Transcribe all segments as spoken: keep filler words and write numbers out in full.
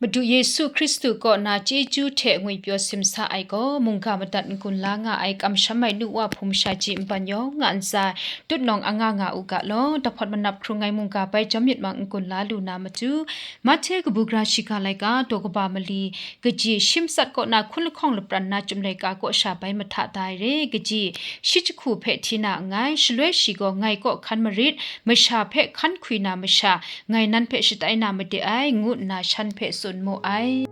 Madu Yesu Hkristu kaw na chyeju hte ngwipyaw simsa ai gaw, mungga madat n-gun la nga ai kamsham ai nu wa hpung masha ji npan yawng nga ntsa, tutnawng anga nga u ga law. Dahpawt manap hkrung ai mungga bai jawm myit mang n-gun la lu na matu, Mahte kabu gara shiga laika, daw kaba mali, kaji shi matsat kaw na hkun lahkawng lapran na Chyum laika kaw sha bai mahta da ai re, kaji shi jahku hpe hti na nngai, shaloi shi gaw ngai kaw hkan marit, masha hpe hkan hkwi na masha, ngai nan hpe shatai na made ai, ngu nna shan hpe tsun mu ai.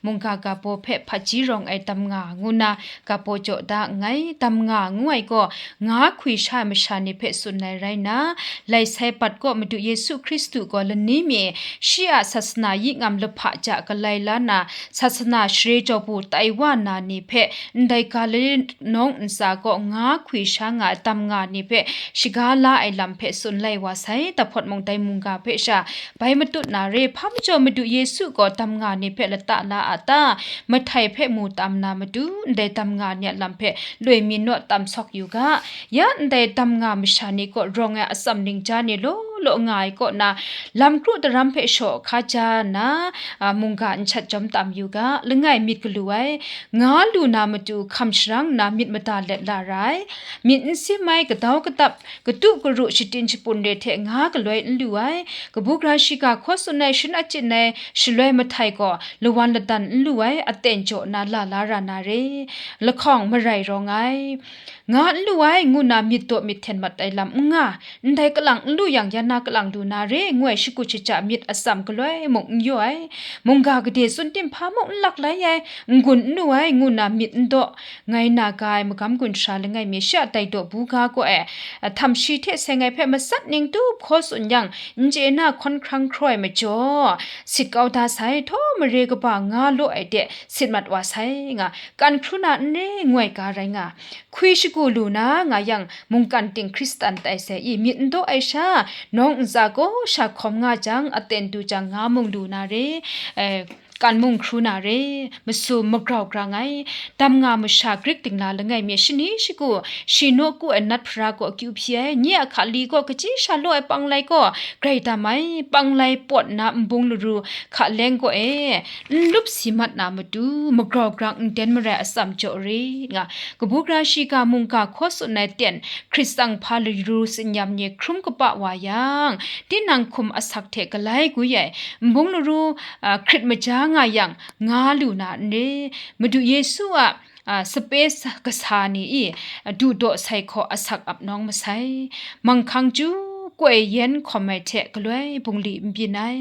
Mungga ga baw hpe hpaji rawng ai dam nga ngu na ga baw jaw da nngai. Dam nga ngu ai gaw, nga hkwi sha ai masha ni hpe tsun ai rai nna, lai sai bat kaw Madu Yesu Hkristu gaw lani mi shi a sasana yi ngam lahpa ja galai la na, sasana share jaw bu tai wa na ni hpe, ndai Galile nawng ntsa kaw nga hkwi sha nga ai dam nga ni hpe shaga la ai lam hpe tsun lai wa sai. Dahpawt mung dai mungga hpe sha bai matut na re, hpa majaw Madu Yesu gaw dam nga ni hpe lata la a ta? Mahtai hpe mu tam na matu, ndai dam nga ni a lam hpe loi mi naw tam sawk yu ga. Ya ndai dam nga masha ni kaw rawng ai atsam ningja ni law law nga ai kaw na, lam kru daram hpe shaw hka ja nna, a, mungga nchat jawm tam yu ga. Langai myit galu ai, nga lu na matu hkam sharang nna myit mada let la ra ai, myit n sim ai, gadau gadap, katu karu, shatin shapun re hte nga galoi n lu ai, kabu gara shiga hkaw tsun ai, shin achyin ai, shaloi mahtai gaw lawan ladan n lu ai, aten jaw na la la ra na re, lahkawng marai rawng ai, nga n lu ai, ngu na myit daw myit hten mat ai lam n nga, ndai kalang n lu yang, yan na kalang lu na re, ngu ai shagu shaja myit atsam galoi mung n yaw ai, mungga gade tsun tim hpa mung n lak lai ai, n-gun n lu ai, ngu na myit n daw, ngai na ga ai magam gun sara langai mi shi a dai daw buga gaw e, htam shi hte seng ai hpe matsat ning tup hkaw tsun yang, n chye na hkawn hkrang hkraw ai majaw, sit kau da sai, htaw mare kaba nga law ai de sit mat wa sai nga, kan hkru na n re, ngu ai ga rai nga, hkwi shagu lu na nga yang, mungkan ting Hkristan tai sai i, myit n daw ai sha, nawng ntsa gaw sha hkawm nga jang, aten du jang nga mung lu na re, eh, kan mung hkru na re, masum magrau grang ai, dam nga masha Grik dingla langai mi shani shagu, shi nawku ai nat hpara gaw akyu hpyi ai, nye a hka li gaw kaji sha law ai panglai gaw grai dam ai, panglai pawt nna nbung laru hka leng gaw e, n lup si mat na matu, magrau grang n den marai atsam jaw re, nga, kabu gara shiga mungga hkaw tsun ai ten, Hkrit tsang hpa laru tsinyam ni hkrum kaba wa yang, tinang hkum asak hte galai gwi ai, nbung laru, a, hkrit maja nga yang, nga lu na n re, Madu Yesu a, a, sape sa-, kasa ni i, a, du daw sai hkaw asak ap nawng masai, manghkang chyu koi yen hkawm ai hte galoi bungli n byin ai,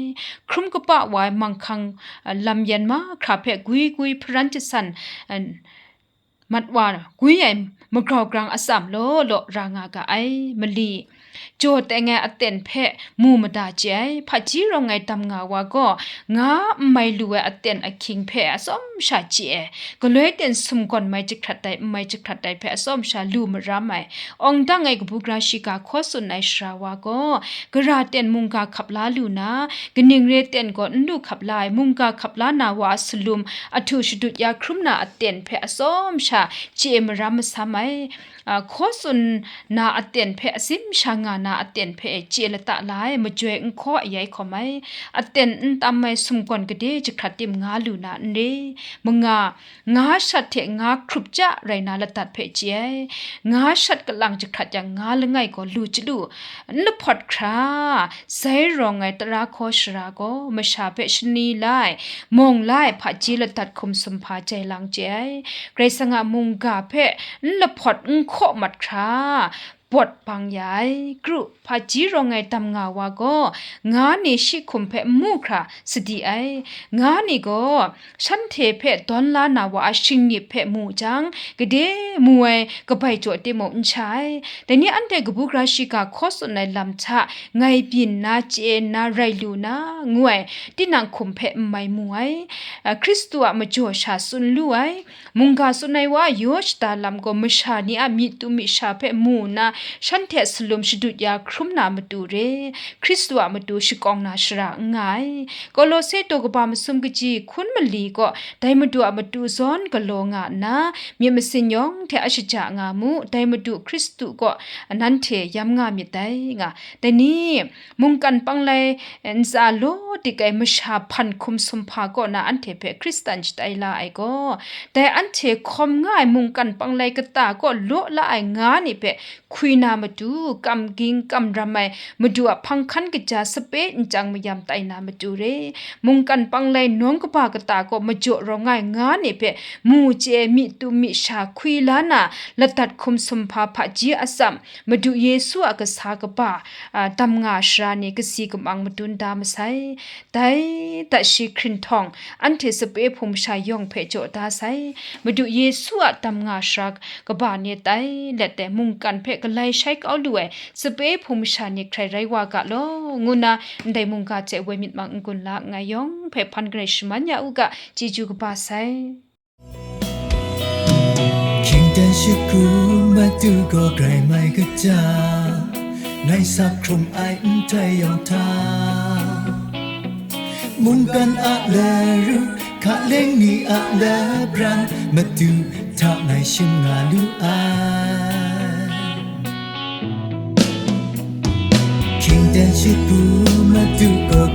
hkrum kaba wa ai manghkang, a, lam yen mahkra hpe gwi gwi hparan jasan, a, mat wa gwi ai magrau grang atsam law law ra nga ga ai, mali jaw teng ai aten hpe mu mada chye ai, hpaji rawng ai dam nga wa gaw, nga n mai lu ai aten ahkying hpe atsawm sha chye ai, galoi ten sumgawn mai jahkrat ai, n mai jahkrat ai hpe atsawm sha lu maram ai, awng dang ai kabu gara shiga hkaw tsun ai sara wa gaw, gara ten mungga hkap la lu na, kaning re ten gaw n lu hkap la ai, mungga hkap la na wa a salum, ahtu shadut ya hkrum na aten hpe atsawm sha chye maram masam ai, a, hkaw tsun na aten hpe, asim sha nga na aten hpe chye lata la ai, majoi n hkaw ayai hkawm ai, aten n tam ai sumgawn gade jahkrat tim nga lu na n re, manga, nga shat hte nga hkrup ja rai na ladat hpe chye ai, nga shat kalang jahkrat yang nga langai gaw lu chyalu, n lahpawt hkra, sai rawng ai tara hkaw sara gaw masha hpe shani la ai, mawng la ai hpaji ladat hkum sumhpa jai lang chye ai. Karai Kasang a mungga hpe n lahpawt n hkaw mat hkra, bawt bang ya ai. Kru, hpaji rawng ai dam nga wa gaw, nga ni shi hkum hpe n mu hkra sadi ai. Nga ni gaw, shanhte hpe dawn la na wa a shingnip hpe mu jang, gade mu ai kabai jaw timung n sha ai. Dai ni anhte kabu gara shiga hkaw tsun ai lam hta ngai byin nna, chye nna, rai lu na, ngu ai, tinang hkum hpe n mai mu ai. A, Hkristu a majaw sha tsun lu ai, mungga tsun ai wa a yaw shada lam gaw masha ni a myit tu myit sha hpe mu nna, shanhte salum shadut ya hkrum na matu re, Hkristu a matu shakawng na shara n nga ai. Kolose daw kaba masum kaji hkun mali gaw dai matu a matu zawn galaw nga nna, myit masin yawng hte a shaja nga mu, dai matu Hkristu gaw nanhte yam nga myit dai, nga. Dai ni, mungkan panglai ntsa law dik ai masha hpan hkum sumhpa kaw na anhte hpe Hkristan shatai la ai gaw, dai anhte hkawm nga ai mungkan panglai kata kaw law la ai nga ni hpe hkwi na matu, kam ging kam ram ai Madu a hpang hkan kaja sape nchyang mayam tai na matu re, mungkan panglai nawng kaba kata kaw majaw rawng ai nga ni hpe mu chye ai myi tum myi sha hkwi la na, ladat hkum sumhpa hpaji atsam, Madu Yesu a kasa kaba, a, dam nga shara ni kasi kamang madun da masai. Dai dat shi hkrinhtawng, anhte sape hpung masha yawng hpe jaw da sai. Madu Yesu a dam nga shara kaba ni tai let ai mungkan hpe galai shai kau lu ai sape hpung masha ni hkrai rai wa ga law, ngu nna ndai mungga hte woi myit mang n-gun la nngai yawng hpe hpan garai shaman ya u ga, chyeju kaba sai. Hkying dan shagu matu gaw grai mai kaja, ngai sa hkrum ai n tai yawng hta, mungkan a laru, hkaleng ni a labran, matu hta ngai shim nga lu ai. Hkying dan shagu matu gaw